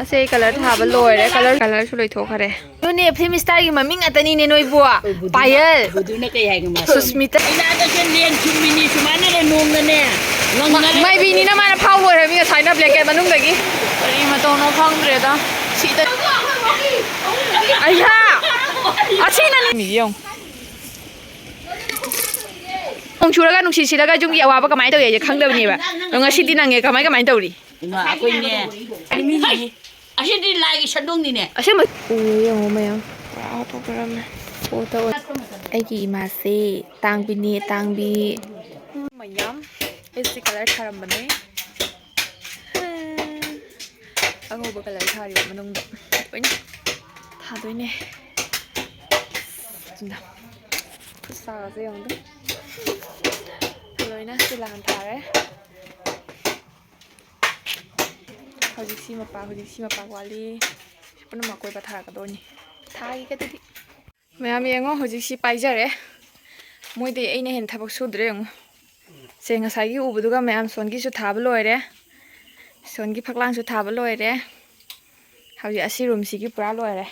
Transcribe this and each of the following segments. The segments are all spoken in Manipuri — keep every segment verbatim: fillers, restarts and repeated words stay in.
ꯑꯁꯦ ꯑꯩ ꯀꯂꯔ ꯊꯥꯕ ꯂꯣꯏꯔꯦ꯫ ꯀꯂꯔ, ꯀꯂꯔꯁꯨ ꯂꯣꯏꯊꯣꯛꯈ꯭ꯔꯦ꯫ ꯑꯗꯨꯅꯦ ꯐꯤꯂꯝ ꯁ꯭ꯇꯥꯔꯒꯤ ꯃꯃꯤꯡ ꯉꯥꯛꯇꯅꯤꯅꯦ ꯅꯣꯏꯕꯨ꯫ ꯕꯨꯙꯨꯅ, ꯄꯥꯌꯜ꯫ ꯕꯨꯙꯨꯅ ꯀꯩ ꯍꯥꯏꯒꯦ ꯃꯥ? ꯁꯨꯁꯃꯤꯇꯥ꯫ ꯏꯅꯥꯗꯁꯦ ꯂꯦꯟ ꯁꯨꯝꯃꯤꯅꯤ ꯁꯨꯃꯥꯏꯅꯅꯦ ꯅꯣꯡꯅꯅꯦ ꯉꯪꯅꯔꯦ꯫ ꯃꯥꯏꯕꯤꯅꯤꯅ ꯃꯥꯅ ꯐꯥꯎ ꯂꯣꯏꯔꯝꯃꯤ ꯉꯁꯥꯏꯅ ꯕ꯭ꯂꯦꯡꯀꯦꯠ ꯃꯅꯨꯡꯗꯒꯤ꯫ ꯀꯔꯤ ꯃꯇꯧꯅꯣ ꯈꯪꯗ꯭ꯔꯦꯗ꯫ ꯁꯤꯗ꯫ ꯑꯩꯍꯥ! ꯑꯁꯤꯅꯅꯤ꯫ ꯃꯤꯗꯤ ꯌꯦꯡꯉꯨ꯫ ꯅꯣꯡ ꯆꯨꯔꯒ ꯅꯨꯡꯁꯤꯠ ꯁꯤꯠꯂꯒ ꯌꯨꯝꯒꯤ ꯑꯋꯥꯕ ꯀꯃꯥꯏꯅ ꯇꯧꯏ ꯍꯥꯏꯁꯦ ꯈꯪꯗꯕꯅꯦꯕ꯫ ꯑꯗꯣ ꯉꯁꯤꯗꯤ ꯅꯪꯉꯦ꯫ ꯀꯃꯥꯏ ꯀꯃꯥꯏꯅ ꯇꯧꯔꯤ? ꯏꯃꯥ, ꯑꯩꯈꯣꯏꯅꯦ꯫ ꯑꯁꯤꯗꯤ ꯂꯥꯏꯒꯤ ꯁꯟꯗꯣꯡꯅꯤꯅꯦ꯫ ꯑꯁꯦꯡꯕ꯫ ꯎ, ꯌꯦꯡꯉꯣ ꯃꯌꯥꯝ꯫ ꯄꯨꯔꯥ ꯍꯥꯊꯨ ꯈꯔꯝꯅꯦ꯫ ꯑꯣ, ꯇꯧ꯫ ꯑꯩꯒꯤ ꯏꯃꯥꯁꯦ ꯇꯥꯡꯕꯤꯅꯦ, ꯇꯥꯡꯕꯤ꯫ ꯃꯌꯥꯝ꯫ ꯑꯩꯁꯦ ꯀꯂꯔ ꯊꯥꯔꯝꯕꯅꯦ꯫ ꯑꯉꯧꯕ ꯀꯂꯔ ꯊꯥꯔꯤꯕ ꯃꯅꯨꯡꯗ ꯂꯣꯏꯅ ꯊꯥꯗꯣꯏꯅꯦ꯫ ꯈꯨꯠꯁꯥꯒꯁꯦ ꯌꯦꯡꯉꯨꯗ꯫ ꯂꯣꯏꯅ ꯁꯤꯂꯥꯟ ꯊꯥꯔꯦ꯫ ꯍꯧꯖꯤꯛ ꯁꯤ ꯃꯄꯥ, ꯍꯧꯖꯤꯛ ꯁꯤ ꯃꯄꯥ ꯋꯥꯠꯂꯤ꯫ ꯁꯤ ꯄꯨꯝꯅꯃꯛ ꯑꯀꯣꯏꯕ ꯊꯥꯔꯛꯀꯗꯣꯏꯅꯤ꯫ ꯊꯥꯈꯤꯒꯗꯨꯗꯤ꯫ ꯃꯌꯥꯝ ꯌꯦꯡꯉꯣ, ꯍꯧꯖꯤꯛ ꯁꯤ ꯄꯥꯏꯖꯔꯦ꯫ ꯃꯣꯏꯗꯤ ꯑꯩꯅ ꯍꯦꯟꯅ ꯊꯕꯛ ꯁꯨꯗ꯭ꯔꯦ ꯌꯦꯡꯉꯣ꯫ ꯁꯦ, ꯉꯁꯥꯏꯒꯤ ꯎꯕꯗꯨꯒ ꯃꯌꯥꯝ ꯁꯣꯟꯒꯤꯁꯨ ꯊꯥꯕ ꯂꯣꯏꯔꯦ꯫ ꯁꯣꯟꯒꯤ ꯐꯛꯂꯥꯡꯁꯨ ꯊꯥꯕ ꯂꯣꯏꯔꯦ꯫ ꯍꯧꯖꯤꯛ ꯑꯁꯤ ꯔꯨꯝꯁꯤꯒꯤ ꯄꯨꯔꯥ ꯂꯣꯏꯔꯦ꯫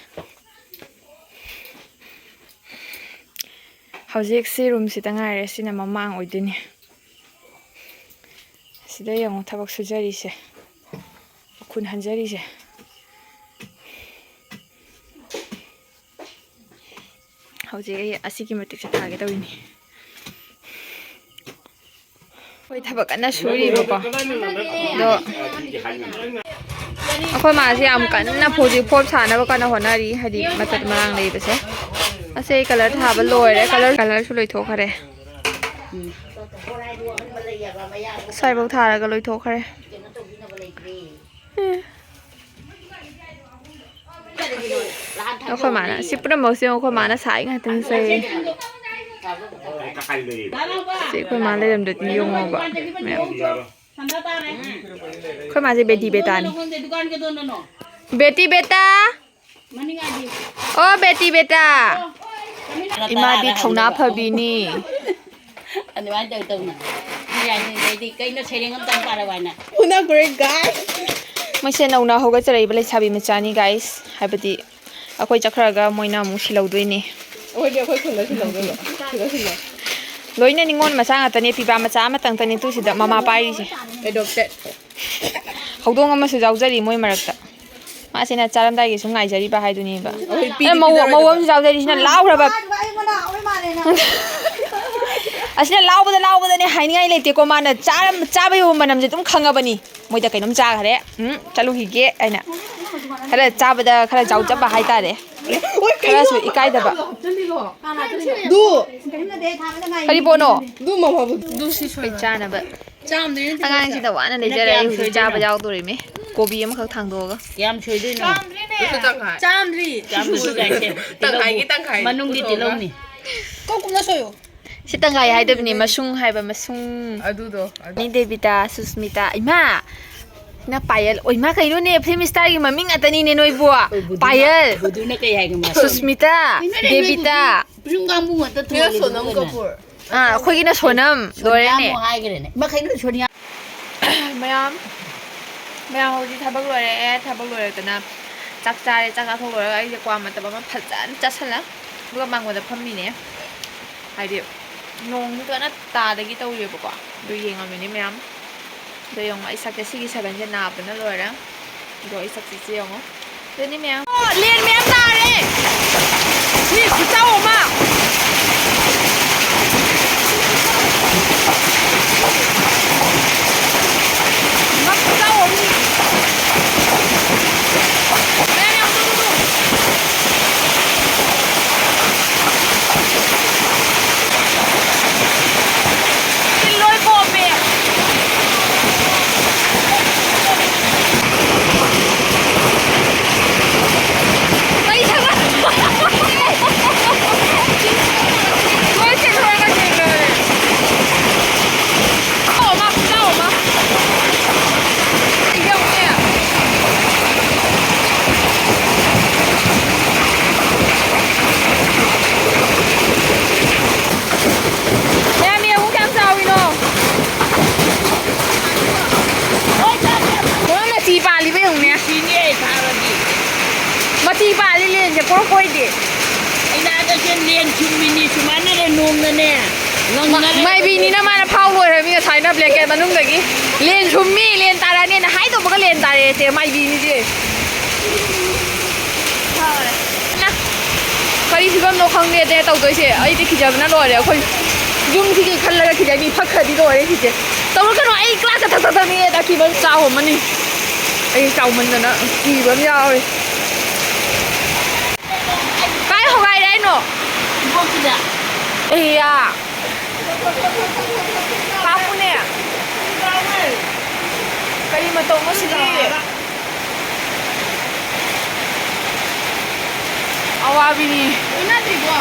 ꯍꯧꯖꯤꯛ ꯁꯤ ꯔꯨꯝꯁꯤꯗ ꯉꯥꯏꯔꯦ꯫ ꯁꯤꯅ ꯃꯃꯥꯡ ꯑꯣꯏꯗꯣꯏꯅꯤ꯫ ꯁꯤꯗ ꯌꯦꯡꯉꯣ ꯊꯕꯛ ꯁꯨꯖꯔꯤꯁꯦ, ꯎꯈꯨꯟ ꯍꯟꯖꯔꯤꯁꯦ꯫ ꯍꯧꯖꯤꯛ ꯑꯩ ꯑꯁꯤꯒꯤ ꯃꯇꯤꯛꯁꯦ ꯊꯥꯒꯦ ꯇꯧꯔꯤꯅꯤ꯫ ꯑꯩꯈꯣꯏ ꯊꯕꯛ ꯀꯟꯅ ꯁꯨꯔꯤꯕꯀꯣ꯫ ꯑꯗꯣ ꯑꯩꯈꯣꯏ ꯃꯥꯁꯦ ꯌꯥꯝ ꯀꯟꯅ ꯍꯧꯖꯤꯛ ꯐꯣꯝ ꯁꯥꯅꯕ ꯀꯟꯅ ꯍꯣꯠꯅꯔꯤ, ꯍꯥꯏꯗꯤ ꯃꯇꯠ ꯃꯔꯥꯡ ꯂꯩꯕꯁꯦ꯫ ꯑꯁꯤ ꯑꯩ ꯀꯂꯔ ꯊꯥꯕ ꯂꯣꯏꯔꯦ, ꯀꯂꯔ, ꯀꯂꯔꯁꯨ ꯂꯣꯏꯊꯣꯛꯈ꯭ꯔꯦ꯫ ꯁ꯭ꯋꯥꯏꯐꯥꯎ ꯊꯥꯔꯒ ꯂꯣꯏꯊꯣꯛꯈ꯭ꯔꯦ꯫ ꯑꯦ꯫ ꯑꯩꯈꯣꯏ ꯃꯥꯅ ꯁꯤ ꯄꯨꯝꯅꯃꯛꯁꯦ ꯑꯩꯈꯣꯏ ꯃꯥꯅ ꯁꯥꯏ ꯉꯥꯛꯇꯅꯤ ꯁꯦ꯫ ꯁꯤ ꯑꯩꯈꯣꯏ ꯃꯥ ꯂꯩꯔꯝꯗ꯭ꯔꯗꯤ ꯌꯦꯡꯉꯣꯕ ꯃꯌꯥꯝ꯫ ꯑꯩꯈꯣꯏ ꯃꯥꯁꯦ ꯕꯦꯇꯤ ꯕꯦꯇꯥꯅꯤ꯫ ꯕꯦꯇꯤ ꯕꯦꯇꯥ꯫ ꯑꯣ ꯕꯦꯇꯤ ꯕꯦꯇꯥ꯫ ꯏꯃꯥꯗꯤ ꯊꯧꯅꯥ ꯐꯕꯤꯅꯤ꯫ ꯑꯗꯨꯃꯥꯏꯅ ꯇꯧ ꯇꯧꯅ꯫ ꯌꯥꯏꯅꯦ, ꯑꯗꯩꯗꯤ ꯀꯩꯅꯣ ꯁꯩꯔꯦꯡ ꯑꯝꯇꯪ ꯄꯥꯔꯛꯑꯣ ꯍꯥꯏꯅ꯫ ꯐꯨꯅꯈ꯭ꯔꯦ, guys꯫ ꯃꯣꯏꯁꯦ ꯅꯧꯅ ꯍꯧꯒꯠꯆꯔꯛꯏꯕ ꯂꯩꯁꯥꯕꯤ ꯃꯆꯥꯅꯤ, guys꯫ ꯍꯥꯏꯕꯗꯤ ꯑꯩꯈꯣꯏ ꯆꯠꯈ꯭ꯔꯒ ꯃꯣꯏꯅ ꯑꯃꯨꯛ ꯁꯤꯜꯍꯧꯗꯣꯏꯅꯤ꯫ ꯑꯩꯈꯣꯏꯗꯤ ꯑꯩꯈꯣꯏ ꯈꯨꯟꯗ ꯁꯤꯜꯍꯧꯗꯣꯏꯕ꯫ ꯁꯤꯜꯂꯣ, ꯁꯤꯜꯂꯣ꯫ ꯂꯣꯏꯅ ꯅꯤꯉꯣꯜ ꯃꯆꯥ ꯉꯥꯛꯇꯅꯦ, ꯄꯤꯕꯥ ꯃꯆꯥ ꯑꯃꯇꯪꯇꯅꯦ ꯇꯨꯁꯤꯗ ꯃꯃꯥ ꯄꯥꯏꯔꯤꯁꯦ꯫ Adopted꯫ ꯍꯧꯗꯣꯡ ꯑꯃꯁꯨ ꯌꯥꯎꯖꯔꯤ ꯃꯣꯏ ꯃꯔꯛꯇ꯫ ꯃꯥꯁꯤꯅ ꯆꯥꯔꯝꯗꯥꯏꯒꯤ ꯁꯨꯝ ꯉꯥꯏꯖꯔꯤꯕ ꯍꯥꯏꯗꯨꯅꯦꯕ꯫ ꯑꯩꯈꯣꯏ ꯄꯤꯗꯤ ꯑꯦ, ꯃꯧ-, ꯃꯧ ꯄꯤꯖꯔꯣꯏꯗꯕ꯫ ꯑꯃꯁꯨ ꯌꯥꯎꯖꯔꯤ, ꯁꯤꯅ ꯂꯥꯎꯈ꯭ꯔꯕ꯫ ꯑꯁꯤꯅ ꯂꯥꯎꯕꯗ ꯂꯥꯎꯕꯗꯅꯦ ꯍꯥꯏꯅꯤꯡꯉꯥꯏ ꯂꯩꯇꯦꯀꯣ, ꯃꯥꯅ ꯆꯥꯔꯝ-, ꯆꯥꯕꯒꯤ ꯃꯅꯝꯁꯦ ꯑꯗꯨꯝ ꯈꯪꯉꯕꯅꯤ꯫ ꯃꯣꯏꯗ ꯀꯩꯅꯣꯝ ꯆꯥꯈ꯭ꯔꯦ꯫ ꯎꯝ, ꯆꯠꯂꯨꯈꯤꯒꯦ ꯍꯥꯏꯅ ꯈꯔ ꯆꯥꯕꯗ ꯈꯔ ꯖꯥꯎꯖꯕ ꯍꯥꯏꯇꯥꯔꯦ꯫ ꯑꯣꯏ, ꯀꯩꯅꯣ? ꯈꯔꯁꯨ ꯏꯀꯥꯏꯗꯕ꯫ ꯗꯨ꯫ ꯀꯔꯤ ꯄꯣꯠꯅꯣ? ꯗꯨ ꯃꯃꯥꯕꯨ꯫ ꯗꯨ ꯁꯤ ꯁꯣꯏ ꯆꯥꯅꯕ꯫ ꯆꯥꯝꯗ꯭ꯔꯤ ꯅꯠꯇꯦ, ꯑꯉꯥꯡꯁꯤꯗ ꯋꯥꯅ ꯅꯠꯇꯦ, ꯂꯩꯖꯔꯛꯏ, ꯀꯌꯥꯝ ꯍꯧꯖꯤꯛ ꯁꯣꯏꯗꯣꯏꯅꯣ? ꯆꯥꯕ ꯌꯥꯎꯗꯣꯔꯤꯃꯤ꯫ ꯀꯣꯕꯤ ꯑꯃꯈꯛ ꯊꯥꯡꯗꯣꯛꯑꯒ꯫ ꯀꯌꯥꯝ ꯁꯣꯏꯗꯣꯏꯅꯣ? ꯆꯥꯝꯗ꯭ꯔꯤꯅꯦ꯫ ꯆꯥꯝꯗ꯭ꯔꯤ꯫ ꯆꯥꯝꯗ꯭ꯔꯤ ꯀꯥꯏꯁꯦ꯫ ꯇꯪꯈꯥꯏꯒꯤ ꯇꯪꯈꯥꯏ ꯃꯅꯨꯡꯒꯤ ꯄꯨꯊꯣꯛꯑꯒ꯫ ꯇꯤꯜꯍꯧꯅꯤ꯫ ꯀꯣꯛ ꯀꯨꯞꯅ ꯁꯣꯏꯌꯣ꯫ ꯁꯤ ꯇꯪꯈꯥꯏ ꯍꯥꯏꯗꯕꯅꯤ, ꯃꯁꯨꯡ ꯍꯥꯏꯕ, ꯃꯁꯨꯡ꯫ ꯑꯗꯨꯗꯣ, ꯑꯗꯨ꯫ ꯃꯤ ꯗꯦꯕꯤꯇꯥ, ꯁꯨꯁꯃꯤꯇꯥ, ꯏꯃꯥ! ꯁꯤꯅ ꯄꯥꯌꯜ꯫ ꯑꯣ, ꯏꯃꯥ, ꯀꯩꯅꯣꯅꯦ, ꯐꯤꯂꯝ ꯁ꯭ꯇꯥꯔꯒꯤ ꯃꯃꯤꯡ ꯉꯥꯛꯇꯅꯤꯅꯦ ꯅꯣꯏꯕꯨ꯫ ꯑꯩꯈꯣꯏ ꯕꯨꯙꯨꯅ, ꯄꯥꯌꯜ꯫ ꯕꯨꯙꯨꯅ ꯀꯩ ꯍꯥꯏꯒꯦ ꯃꯥ? ꯁꯨꯁꯃꯤꯇꯥ, ꯀꯩꯅꯣꯅꯦ, ꯅꯣꯏꯕꯨ ꯗꯦꯕꯤꯇꯥ꯫ ꯄꯤꯁꯨꯝ ꯀꯥꯡꯕꯨ ꯉꯥꯛꯇ ꯊꯣꯜꯂꯤꯗꯨꯕꯨ ꯁꯣꯅꯝ ꯀꯩꯅꯣ? ꯀꯄꯨꯔ꯫ ꯑꯥ, ꯑꯩꯈꯣꯏꯒꯤꯅ ꯁꯣꯅꯝ, ꯁꯣꯅꯤꯌꯥ ꯂꯣꯏꯔꯦꯅꯦ꯫ ꯑꯃꯨꯛ ꯍꯥꯏꯈ꯭ꯔꯦꯅꯦ꯫ ꯏꯃꯥ, ꯀꯩꯅꯣ ꯁꯣꯅꯤꯌꯥ? ꯃꯌꯥꯝ, ꯃꯌꯥꯝ ꯍꯧꯖꯤꯛ ꯊꯕꯛ ꯂꯣꯏꯔꯛꯑꯦ, ꯊꯕꯛ ꯂꯣꯏꯔꯛꯇꯅ ꯆꯥꯛ ꯆꯥꯔꯦ, ꯆꯥꯛ ꯆꯥꯊꯣꯛ ꯂꯣꯏꯔꯒ ꯑꯩꯁꯦ ꯀ꯭ꯋꯥ ꯃꯇꯞ ꯑꯃ ꯐꯖꯅ ꯆꯥꯁꯜꯂꯦ, ꯑꯗꯨꯒ ꯃꯥꯡꯒꯣꯟꯗ ꯐꯝꯃꯤꯅꯦ꯫ ꯍꯥꯏꯗꯤ ꯅꯣꯡꯁꯨ ꯀꯟꯅ ꯇꯥꯗꯒꯤ ꯇꯧꯔꯤꯑꯕꯀꯣ, ꯑꯗꯨ ꯌꯦꯡꯉꯝꯃꯤꯅꯦ ꯃꯌꯥꯝ꯫ ꯑꯗꯣ ꯌꯦꯡꯉꯣ, ꯑꯩ ꯁꯛꯁꯦ ꯁꯤꯒꯤ ꯁꯕꯟꯁꯦ ꯅꯥꯕꯅ ꯂꯣꯏꯔꯦ꯫ ꯑꯗꯣ ꯑꯩ ꯁꯛꯁꯦ ꯁꯤ ꯌꯦꯡꯉꯣ꯫ ꯑꯗꯨꯅꯤ ꯃꯌꯥꯝ꯫ ꯑꯣ, ꯂꯦꯟ ꯃꯌꯥꯝ ꯇꯥꯔꯦ꯫ ꯃꯤ ꯈꯨꯆꯥꯎ ꯑꯃ꯫ ꯃꯤ ꯈꯨꯆꯥꯎ ꯑꯃ꯫ ꯃꯌꯥꯝ ꯌꯥꯝ ꯇꯨ, ꯇꯨ, ꯇꯨ꯫ ꯂꯣꯏ ꯄꯣꯝꯃꯦ꯫ ꯃꯩ ꯊꯥꯒꯠ-, ꯄꯣꯔꯛꯄ ꯑꯣꯏꯗꯦ꯫ ꯑꯩꯅ ꯑꯥꯗ ꯁꯦ ꯂꯦꯟ ꯁꯨꯝꯃꯤꯅꯤ, ꯁꯨꯃꯥꯏꯅꯅꯦ ꯅꯣꯡꯅꯅꯦ ꯉꯪꯅꯔꯦ꯫ ꯃꯥꯏꯕꯤꯅꯤꯅ ꯃꯥꯅ ꯐꯥꯎ ꯂꯣꯏꯔꯕꯅꯤ ꯉꯁꯥꯏꯅ blanket ꯃꯅꯨꯡꯗꯒꯤ꯫ "ꯂꯦꯟ ꯁꯨꯝꯃꯤ, ꯂꯦꯟ ꯇꯥꯔꯛꯑꯅꯤꯅ" ꯍꯥꯏꯗꯧꯕꯒ ꯂꯦꯟ ꯇꯥꯔꯛꯑꯦ ꯁꯦ ꯃꯥꯏꯕꯤꯅꯤꯁꯦ꯫ ꯀꯔꯤ ꯐꯤꯕꯝꯅꯣ ꯈꯪꯗꯦ ꯇꯧꯗꯣꯏꯁꯦ꯫ ꯑꯩꯗꯤ ꯀꯤꯖꯕꯅ ꯂꯣꯏꯔꯦ꯫ ꯑꯩꯈꯣꯏ ꯌꯨꯝꯁꯤꯒꯤ ꯈꯜꯂꯒ ꯀꯤꯖꯩ꯫ ꯃꯤ ꯐꯛꯈ꯭ꯔꯗꯤ ꯂꯣꯏꯔꯦ ꯁꯤꯁꯦ꯫ ꯇꯧꯔꯛꯀꯅꯨ, ꯑꯩ ꯀ꯭ꯂꯥꯁꯇ ꯊꯛ ꯊꯛ ꯊꯛꯅꯤꯡꯉꯦ꯫ ꯇꯥꯈꯤꯕ ꯆꯥꯎ ꯑꯃꯅꯤ꯫ ꯑꯩ ꯆꯥꯎꯃꯟꯗꯅ ꯀꯤꯕ ꯑꯃ ꯌꯥꯎꯔꯦ꯫ ꯀꯥꯏ ꯍꯣꯒꯥꯏꯔꯦ ꯍꯥꯏꯅꯣ? ꯏꯕꯣꯛꯀꯤꯗ꯫ ꯑꯩꯌꯥ꯫ ꯀꯥꯞꯄꯨꯅꯦ꯫ ꯀꯔꯤ ꯃꯇꯧꯅꯣ ꯁꯤꯗꯤ? ꯑꯋꯥꯕꯤꯅꯤ꯫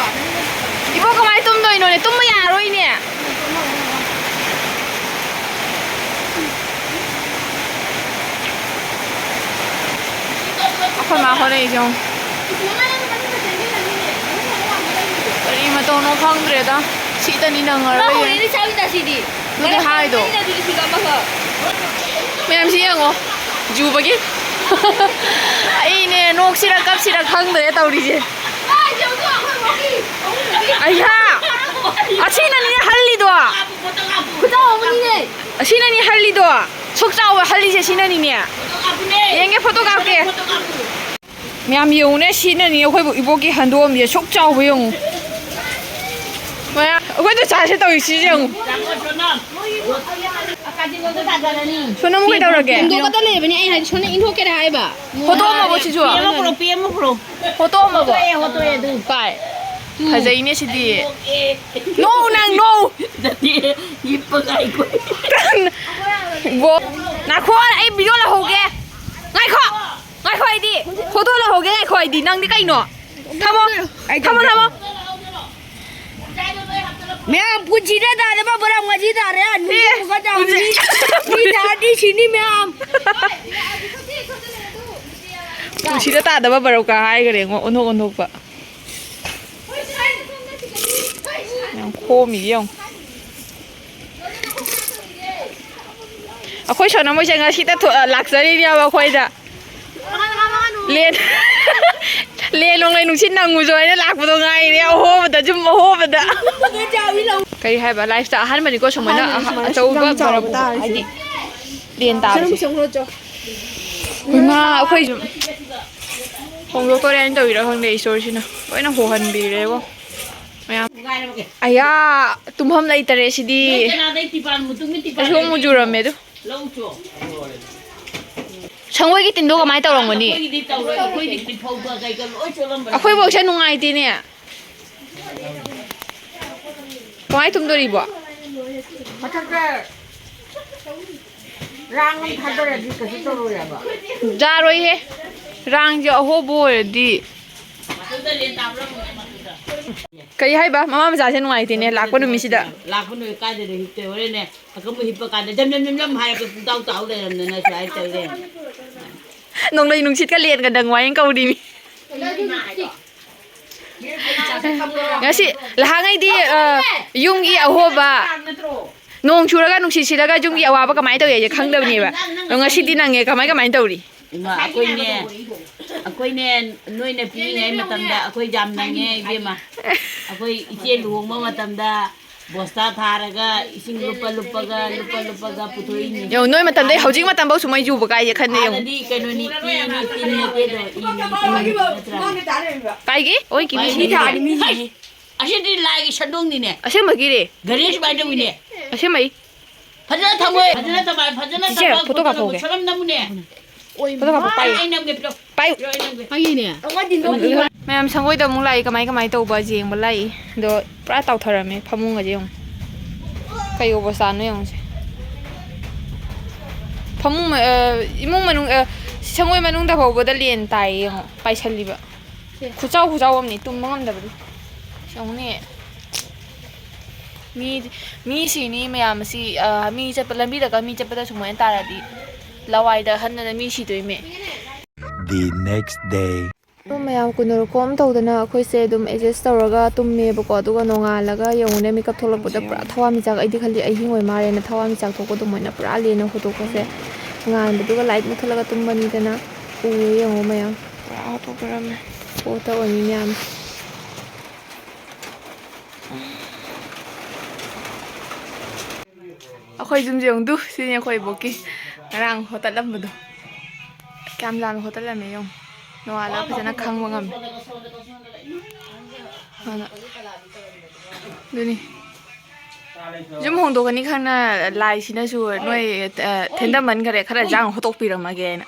ꯏꯕꯣꯛ ꯀꯃꯥꯏꯅ ꯇꯨꯝꯗꯣꯏꯅꯣꯅꯦ? ꯇꯨꯝꯕ ꯌꯥꯔꯣꯏꯅꯦ꯫ ꯑꯩꯈꯣꯏ ꯃꯥ ꯍꯣꯠꯅꯩꯁꯦ ꯌꯦꯡꯉꯨ꯫ ꯀꯔꯤ ꯃꯇꯧꯅꯣ ꯈꯪꯗ꯭ꯔꯦꯗ꯫ ꯁꯤꯗꯅꯤ ꯅꯪꯉꯔꯣꯏꯌꯦ꯫ ꯍꯧꯔꯦꯅꯦ ꯆꯥꯎꯏꯗ ꯁꯤꯗꯤ꯫ ꯑꯗꯨꯗꯤ ꯍꯥꯏꯗꯣ꯫ ꯃꯌꯥꯝꯁꯤ ꯌꯦꯡꯉꯣ꯫ ꯖꯨꯕꯒꯤ꯫ ꯑꯩꯅꯦ ꯅꯣꯛꯁꯤꯔ ꯀꯞꯁꯤꯔ ꯈꯪꯗ꯭ꯔꯦ ꯇꯧꯔꯤꯁꯦ꯫ ꯑꯩꯍꯥ! ꯑꯁꯤꯅꯅꯤꯅꯦ ꯍꯜꯂꯤꯗꯣ꯫ ꯈꯨꯆꯥꯎ ꯑꯃꯅꯤꯅꯦ꯫ ꯑꯁꯤꯅꯅꯤ ꯍꯜꯂꯤꯗꯣ꯫ ꯁꯨꯛ ꯆꯥꯎꯕ ꯍꯜꯂꯤꯁꯦ ꯁꯤꯅꯅꯤꯅꯦ꯫ ꯌꯦꯡꯒꯦ, ꯐꯣꯇꯣ ꯀꯥꯞꯀꯦ꯫ ꯃꯌꯥꯝ ꯌꯦꯡꯉꯨꯅꯦ, ꯁꯤꯅꯅꯤ ꯑꯩꯈꯣꯏꯕꯨ ꯏꯕꯣꯛꯀꯤ ꯍꯟꯗꯣꯛꯑꯝꯁꯦ ꯁꯨꯛ ꯆꯥꯎꯕ ꯌꯦꯡꯉꯨ꯫ ꯃꯌꯥꯝ, ꯑꯩꯈꯣꯏ ꯗꯣꯆꯥꯁꯦ ꯇꯧꯔꯤꯁꯤꯁꯨ ꯌꯦꯡꯉꯨ꯫ ꯁꯣꯅꯝ ꯀꯩꯗꯧꯔꯒꯦ? ꯍꯨꯟꯗꯣꯛꯀꯗ ꯂꯩꯕꯅꯤ ꯑꯩ ꯍꯥꯏꯗꯤ ꯁꯣꯝꯗ ꯏꯟꯊꯣꯛꯀꯦꯔꯥ ꯍꯥꯏꯕ꯫ ꯐꯣꯇꯣ ꯑꯃꯕꯨ ꯁꯤꯁꯨ꯫ ꯄꯤ ꯑꯃ ꯄꯨꯔꯛꯑꯣ, ꯄꯤ ꯑꯃ ꯄꯨꯔꯛꯑꯣ꯫ ꯐꯣꯇꯣ ꯑꯃꯕꯨ꯫ ꯍꯣꯇꯣꯛꯑꯦ, ꯍꯣꯇꯣꯛꯑꯦ ꯑꯗꯨ꯫ ꯀꯥꯏ? ꯐꯖꯩꯅꯦ ꯁꯤꯗꯤ꯫ ꯅꯣ ꯅꯪ ꯅꯣ꯫ ꯅꯠꯇꯦ, ꯍꯤꯞꯄꯒ ꯑꯩꯈꯣꯏ꯫ ꯕꯣ-, ꯉꯥꯏꯈꯣ ꯑꯩ video ꯂꯧꯍꯧꯒꯦ꯫ ꯉꯥꯏꯈꯣ꯫ ꯉꯥꯏꯈꯣ ꯑꯩꯗꯤ꯫ ꯐꯣꯇꯣ ꯂꯧꯍꯧꯒꯦ ꯉꯥꯏꯈꯣ ꯑꯩꯗꯤ꯫ ꯅꯪꯗꯤ ꯀꯩꯅꯣ? ꯊꯝꯃꯣ꯫ ꯑꯩ ꯊꯝꯃꯣ, ꯊꯝꯃꯣ꯫ ꯃꯌꯥꯝ ꯄꯨꯟꯁꯤꯗ ꯇꯥꯗꯕ ꯕꯣꯔꯥ ꯉꯁꯤ ꯇꯥꯔꯦ꯫ ꯅꯨꯃꯤꯠ ꯑꯦ, ꯑꯃꯈꯛ ꯇꯥꯕꯅꯤ꯫ ꯄꯨꯟꯁꯤ-, ꯃꯤ ꯇꯥꯔꯗꯤ ꯁꯤꯅꯤ ꯃꯌꯥꯝ꯫ ꯄꯨꯟꯁꯤꯗ ꯇꯥꯗꯕ ꯕꯔꯧꯀꯥ ꯍꯥꯏꯈꯔꯦ ꯉꯣ, ꯑꯣꯟꯊꯣꯛ ꯑꯣꯟꯊꯣꯛꯄ꯫ ꯌꯥꯝ ꯈꯣꯝꯃꯤ ꯌꯦꯡꯉꯨ꯫ ꯑꯩꯈꯣꯏ ꯁꯣꯅꯥ ꯃꯣꯏꯁꯦ ꯉꯁꯤꯇ ꯊꯣ-, ꯂꯥꯛꯆꯔꯤꯅꯦꯕ ꯑꯩꯈꯣꯏꯗ꯫ ꯂꯦꯟ-, ꯂꯦꯟ ꯅꯣꯡꯂꯩ ꯅꯨꯡꯁꯤꯠ ꯅꯪꯉꯨꯁꯨ ꯍꯥꯏꯅ ꯂꯥꯛꯄꯗꯣ ꯉꯥꯏꯔꯦ, ꯑꯍꯣꯕꯗ ꯁꯨꯝ ꯑꯍꯣꯕꯗ꯫ ꯀꯔꯤ ꯍꯥꯏꯕ, ꯂꯥꯏꯐꯇ ꯑꯍꯥꯟꯕꯅꯤꯀꯣ ꯁꯨꯃꯥꯏꯅ ꯑꯍꯥꯟꯕꯅꯤ ꯁꯨꯃꯥꯏꯅ ꯑꯆꯧꯕ ꯌꯥꯝ ꯆꯥꯎꯕ ꯕꯔꯕꯨ ꯇꯥꯔꯤꯁꯦ꯫ ꯍꯥꯏꯗꯤ ꯂꯦꯟ ꯇꯥꯕꯁꯦ꯫ ꯏꯃꯥ, ꯑꯩꯈꯣꯏꯁꯨ ꯍꯣꯡꯗꯣꯛꯇꯣꯔꯦ ꯍꯥꯏꯅ ꯇꯧꯔꯤꯔꯥ ꯈꯪꯗꯦ, ꯏꯁꯣꯔꯁꯤꯅ ꯂꯣꯏꯅ ꯍꯣꯍꯟꯕꯤꯔꯦꯕꯣ ꯃꯌꯥꯝ꯫ ꯑꯌꯥ, ꯇꯨꯝꯐꯝ ꯂꯩꯇꯔꯦ ꯁꯤꯗꯤ꯫ ꯅꯣꯏ ꯀꯅꯥꯗꯩ ꯇꯤꯄꯥꯟ ꯃꯨꯇꯨꯝꯒꯤ ꯇꯤꯄꯥꯟ ꯑꯁꯤꯕꯨ ꯑꯃꯨꯛ ꯂꯩꯒꯦ? ꯖꯨꯔꯝꯃꯦ ꯑꯗꯨ꯫ ꯂꯧ ꯆꯣ꯫ ꯁꯪꯒꯣꯏꯒꯤ ꯇꯤꯟꯗꯣ ꯀꯃꯥꯏꯅ ꯇꯧꯔꯝꯒꯅꯤ? ꯑꯩꯈꯣꯏꯒꯤꯗꯤ ꯇꯧꯔꯣꯏ, ꯑꯩꯈꯣꯏꯗꯤ ꯐꯧꯕ ꯀꯩꯀꯥ ꯂꯣꯏ ꯆꯣꯠꯂꯝꯕꯅꯤ꯫ ꯑꯩꯈꯣꯏꯐꯧꯁꯦ ꯅꯨꯡꯉꯥꯏꯇꯦꯅꯦ꯫ ꯀꯃꯥꯏ ꯇꯨꯝꯗꯣꯔꯤꯕꯣ? ꯃꯊꯛꯇ ꯔꯥꯡ ꯑꯃ ꯊꯥꯗꯔꯗꯤ ꯀꯩꯁꯨ ꯇꯧꯔꯣꯏ ꯍꯥꯏꯕ꯫ ꯌꯥꯔꯣꯏꯍꯦ꯫ ꯔꯥꯡꯁꯦ ꯑꯍꯣꯕ ꯑꯣꯏꯔꯗꯤ꯫ ꯀꯔꯤ ꯍꯥꯏꯕ? ꯃꯃꯥ ꯃꯆꯥꯁꯦ ꯅꯨꯡꯉꯥꯏꯇꯦꯅꯦ ꯂꯥꯛꯄ ꯅꯨꯃꯤꯠꯁꯤꯗ꯫ ꯂꯥꯛꯄ ꯅꯨꯃꯤꯠ ꯀꯥꯏꯗꯅꯣ ꯍꯤꯞꯇꯣꯏ? ꯍꯣꯔꯦꯟꯅꯦ ꯑꯀꯝꯕ ꯍꯤꯞꯄ ꯀꯥꯟꯗ ꯖꯝ ꯖꯝ ꯖꯝ ꯖꯝ ꯍꯥꯏꯔꯒ ꯄꯨꯡꯇꯥꯎ ꯇꯥꯎ ꯂꯩꯔꯝꯗꯅ ꯁꯨꯃꯥꯏꯅ ꯇꯧ ꯂꯩꯔꯝꯃꯦ꯫ ꯅꯣꯡꯂꯩ ꯅꯨꯡꯁꯤꯠꯀ ꯂꯦꯟꯒ ꯅꯪ ꯋꯥꯏꯅ ꯀꯧꯔꯤꯃꯤ꯫ ꯉꯁꯤ ꯂꯍꯥꯉꯩꯗꯤ, ꯑ, ꯌꯨꯝꯒꯤ ꯑꯍꯣꯕ, ꯅꯣꯡ ꯆꯨꯔꯒ ꯅꯨꯡꯁꯤꯠ ꯁꯤꯠꯂꯒ ꯌꯨꯝꯒꯤ ꯑꯋꯥꯕ ꯀꯃꯥꯏꯅ ꯇꯧꯏ ꯍꯥꯏꯁꯦ ꯈꯪꯗꯕꯅꯦꯕ꯫ ꯑꯗꯣ ꯉꯁꯤꯗꯤ ꯅꯪꯉꯦ, ꯀꯃꯥꯏ ꯀꯃꯥꯏꯅ ꯇꯧꯔꯤ? ꯏꯃꯥ, ꯑꯩꯈꯣꯏꯅꯦ, ꯑꯩꯈꯣꯏꯅꯦ, ꯅꯣꯏꯅ ꯄꯤꯛꯏꯉꯩ ꯃꯇꯝꯗ ꯑꯩꯈꯣꯏ ꯌꯥꯝ ꯅꯪꯉꯦ ꯏꯕꯦꯝꯃ꯫ ꯑꯩꯈꯣꯏ ꯏꯆꯦ ꯂꯨꯍꯣꯡꯕ ꯃꯇꯝꯗ ꯕꯣꯁꯇꯥ ꯊꯥꯔꯒ ꯏꯁꯤꯡ ꯂꯨꯞꯄ ꯂꯨꯞꯄꯒ, ꯂꯨꯞꯄ ꯂꯨꯞꯄꯒ ꯄꯨꯊꯣꯛꯏꯅꯤ꯫ ꯌꯦꯡꯉꯨ, ꯅꯣꯏ ꯃꯇꯝꯗꯩ ꯍꯧꯖꯤꯛ ꯃꯇꯝꯐꯧ ꯁꯨꯃꯥꯏ ꯌꯨꯕ ꯀꯥꯏꯁꯦ ꯈꯟꯗꯦ ꯌꯦꯡꯉꯨ꯫ ꯍꯥꯟꯅꯗꯤ ꯀꯩꯅꯣꯅꯤ, ꯏꯅꯤ, ꯇꯤꯟ ꯅꯠꯇꯦꯗꯣ, ꯏꯅꯤ, ꯏꯅꯤ, ꯅꯠꯇ꯭ꯔꯥ? ꯀꯥꯏꯒꯤ? ꯑꯣꯏ, ꯀꯤꯃꯤ ꯃꯤ ꯁꯤꯔꯦ꯫ ꯊꯥꯔꯗꯤ ꯃꯤ ꯁꯤꯅꯤ꯫ ꯑꯁꯤꯗꯤ ꯂꯥꯏꯒꯤ ꯁꯟꯗꯣꯡꯅꯤꯅꯦ꯫ ꯑꯁꯦꯡꯕꯒꯤꯔꯦ? ꯒꯥꯔꯤ ꯁꯨꯃꯥꯏꯅ ꯇꯧꯋꯤꯅꯦ꯫ ꯑꯁꯦꯡꯕꯩ? ꯐꯖꯅ ꯊꯝꯃꯣꯏ, ꯐꯖꯅ ꯊꯝꯃꯣꯏ, ꯐꯖꯅ ꯆꯤꯆꯦ, ꯊꯝꯃꯣ, ꯐꯣꯇꯣ ꯐꯣꯇꯣ ꯀꯥꯞꯄꯛꯎꯒꯦ꯫ ꯅꯝꯃꯣ, ꯁꯣꯂꯝ ꯅꯝꯃꯨꯅꯦ꯫ ꯐꯣꯇꯣ ꯀꯥꯞꯄꯛꯑꯣ, ꯄꯥꯏꯌꯨ꯫ ꯑꯩ ꯅꯝꯒꯦ, ꯄꯤꯔꯛꯑꯣ꯫ ꯄꯥꯏꯌꯨ꯫ ꯄꯤꯔꯛꯑꯣ, ꯑꯩ ꯅꯝꯒꯦ꯫ ꯃꯌꯥꯝ ꯁꯪꯒꯣꯏꯗ ꯑꯃꯨꯛ ꯂꯥꯛꯏ, ꯀꯃꯥꯏ ꯀꯃꯥꯏ ꯇꯧꯕ ꯌꯦꯡꯕ ꯂꯥꯛꯏ꯫ ꯑꯗꯣ ꯄꯨꯔꯥ ꯇꯥꯎꯊꯔꯝꯃꯦ ꯐꯃꯨꯡꯒꯁꯦ ꯌꯦꯡꯉꯨ꯫ ꯀꯩ ꯑꯣꯕꯁꯇꯥꯅꯣ ꯌꯦꯡꯉꯨꯁꯦ꯫ ꯐꯃꯨꯡ ꯃ-, ꯑ, ꯏꯃꯨꯡ ꯃꯅꯨꯡ, ꯑ, ꯁꯪꯒꯣꯏ ꯃꯅꯨꯡꯗ ꯐꯥꯎꯕꯗ ꯂꯦꯟ ꯇꯥꯏꯌꯦ ꯌꯦꯡꯉꯣ, ꯄꯥꯏꯁꯜꯂꯤꯕ꯫ ꯈꯨꯆꯥꯎ ꯈꯨꯆꯥꯎ ꯑꯃꯅꯤ, ꯇꯨꯝꯕ ꯉꯝꯗꯕꯗꯤ꯫ ꯌꯦꯡꯉꯨꯅꯦ꯫ ꯃꯤ, ꯃꯤ ꯁꯤꯅꯤ ꯃꯌꯥꯝ ꯑꯁꯤ, ꯑ, ꯃꯤ ꯆꯠꯄ, ꯂꯝꯕꯤꯗꯒ ꯃꯤ ꯆꯠꯄꯗ ꯁꯨꯃꯥꯏꯅ ꯇꯥꯔꯗꯤ ꯂꯋꯥꯏꯗ ꯍꯟꯗꯅ ꯃꯤ ꯁꯤꯗꯣꯏꯃꯦ꯫ The next day. ꯑꯗꯣ ꯃꯌꯥꯝ ꯀꯨꯟꯅꯔꯨꯈꯣꯝ ꯇꯧꯗꯅ ꯑꯩꯈꯣꯏꯁꯦ ꯑꯗꯨꯝ adjust ꯇꯧꯔꯒ ꯇꯨꯝꯃꯦꯕꯀꯣ꯫ ꯑꯗꯨꯒ ꯅꯣꯡꯉꯥꯜꯂꯒ ꯌꯦꯡꯉꯨꯅꯦ, ꯃꯤꯀꯞ ꯊꯣꯛꯂꯛꯄꯗ ꯄꯨꯔꯥ ꯊꯋꯥꯟꯃꯤꯆꯥꯛ, ꯑꯩꯗꯤ ꯈꯜꯂꯤ ꯑꯍꯤꯡ ꯑꯣꯏ ꯃꯥꯜꯂꯦꯅ, ꯊꯋꯥꯟꯃꯤꯆꯥꯛ ꯊꯣꯛꯄ ꯑꯗꯨꯃꯥꯏꯅ ꯄꯨꯔꯥ ꯂꯦꯟꯅ ꯍꯨꯗꯣꯛꯄꯁꯦ꯫ ꯉꯥꯟꯕꯗꯨꯒ light ꯃꯨꯠꯊꯠꯂꯒ ꯇꯨꯝꯕꯅꯤꯗꯅ꯫ ꯎꯔꯦ ꯌꯦꯡꯉꯣ ꯃꯌꯥꯝ꯫ ꯄꯨꯔꯥ ꯍꯣꯠꯇꯣꯛꯄꯤꯔꯝꯃꯦ꯫ ꯄꯣꯠꯇ ꯑꯣꯏꯅꯤ ꯃꯌꯥꯝ꯫ ꯑꯩꯈꯣꯏ ꯌꯨꯝꯁꯦ ꯌꯦꯡꯉꯨꯗꯨ, ꯁꯤꯅꯤ ꯑꯩꯈꯣꯏ ꯏꯕꯣꯛꯀꯤ ꯉꯔꯥꯡ ꯍꯣꯇꯠꯂꯝꯕꯗꯣ꯫ ꯀꯌꯥꯝ ꯌꯥꯝꯅ ꯍꯣꯇꯠꯂꯝꯃꯦ ꯌꯦꯡꯉꯨ꯫ ꯅꯣꯡꯉꯥꯜꯂꯒ ꯐꯖꯅ ꯈꯪꯕ ꯉꯝꯃꯦ꯫ ꯑꯗꯨꯅ ꯑꯗꯨꯅꯤ꯫ ꯌꯨꯝ ꯍꯣꯡꯗꯣꯛꯀꯅꯤ ꯈꯪꯅ ꯂꯥꯏꯁꯤꯅꯁꯨ ꯅꯣꯏ, ꯑ, ꯊꯦꯟꯗꯃꯟꯈꯔꯦ, ꯈꯔ ꯏꯟꯖꯥꯡ ꯍꯣꯇꯣꯛꯄꯤꯔꯝꯃꯒꯦꯅ꯫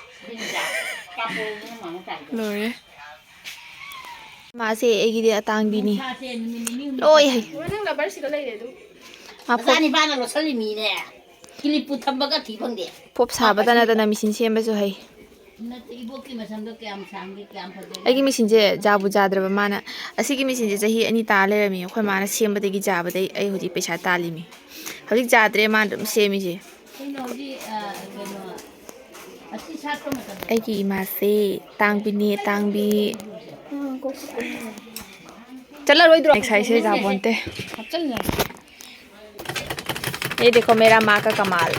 ꯂꯣꯏꯔꯦ꯫ ꯃꯥꯁꯦ ꯑꯩꯒꯤꯗꯤ ꯑꯇꯥꯡꯕꯤꯅꯤ꯫ ꯂꯣꯏ ꯍꯩ꯫ ꯅꯪ ꯂꯕꯔꯁꯤꯒ ꯂꯩꯔꯦ ꯑꯗꯨꯝ꯫ ꯃꯥ ꯐꯣ- ꯃꯆꯥꯅꯤꯄꯥꯅ ꯂꯣꯠꯁꯜꯂꯤ ꯃꯤꯅꯦ꯫ ꯀꯤꯂꯤꯞꯄꯨ ꯊꯝꯕꯒ ꯊꯤ ꯐꯪꯗꯦ꯫ ꯄꯣꯞ ꯁꯥꯕꯇ ꯅꯠꯇꯅ ꯃꯤꯁꯤꯟ ꯁꯦꯝꯕꯁꯨ ꯍꯩ꯫ ꯅꯠꯇꯦ, ꯏꯕꯣꯛꯀꯤ ꯃꯁꯝꯗꯣ ꯀꯌꯥꯝ ꯁꯥꯡꯒꯦ, ꯀꯌꯥꯝ ꯐꯖꯒꯦ? ꯑꯩꯒꯤ ꯃꯦꯆꯤꯟꯁꯦ ꯖꯥꯕꯨ ꯖꯥꯗ꯭ꯔꯕ ꯃꯥꯅ꯫ ꯑꯁꯤꯒꯤ ꯃꯦꯆꯤꯟꯁꯦ ꯆꯍꯤ ꯑꯅꯤ ꯇꯥ ꯂꯩꯔꯝꯃꯤ꯫ ꯑꯩꯈꯣꯏ ꯃꯥꯅ ꯁꯦꯝꯕꯗꯒꯤ ꯖꯥꯕꯗꯩ ꯑꯩ ꯍꯧꯖꯤꯛ ꯄꯩꯁꯥ ꯇꯥꯜꯂꯤꯃꯤ꯫ ꯍꯧꯖꯤꯛ ꯖꯥꯗ꯭ꯔꯦ ꯃꯥꯅ ꯑꯗꯨꯝ ꯁꯦꯝꯃꯤꯁꯦ꯫ ꯀꯩꯅꯣ ꯍꯧꯖꯤꯛ, ꯑ, ꯀꯩꯅꯣ, ꯑꯁꯤ ꯁꯥꯠꯄ ꯃꯇꯝꯗ ꯑꯩꯒꯤ ꯏꯃꯥꯁꯦ ꯇꯥꯡꯕꯤꯅꯦ, ꯇꯥꯡꯕꯤ꯫ ꯆꯠꯂꯔꯣꯏꯗ꯭ꯔꯣ? ꯉꯁꯥꯏꯁꯦ ꯖꯥꯕꯣꯟꯇꯦ꯫ ꯍꯥꯞꯆꯜꯂꯣ꯫ ये देखो मेरा माँ का कमाल।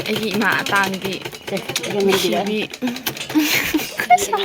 ꯑꯩꯒꯤ ꯏꯃꯥ ꯑꯇꯥꯡꯕꯤ꯫ ꯁꯦ, ꯌꯦꯡꯍꯟꯕꯤꯔꯣ꯫ ꯅꯨꯡꯁꯤꯕꯤ꯫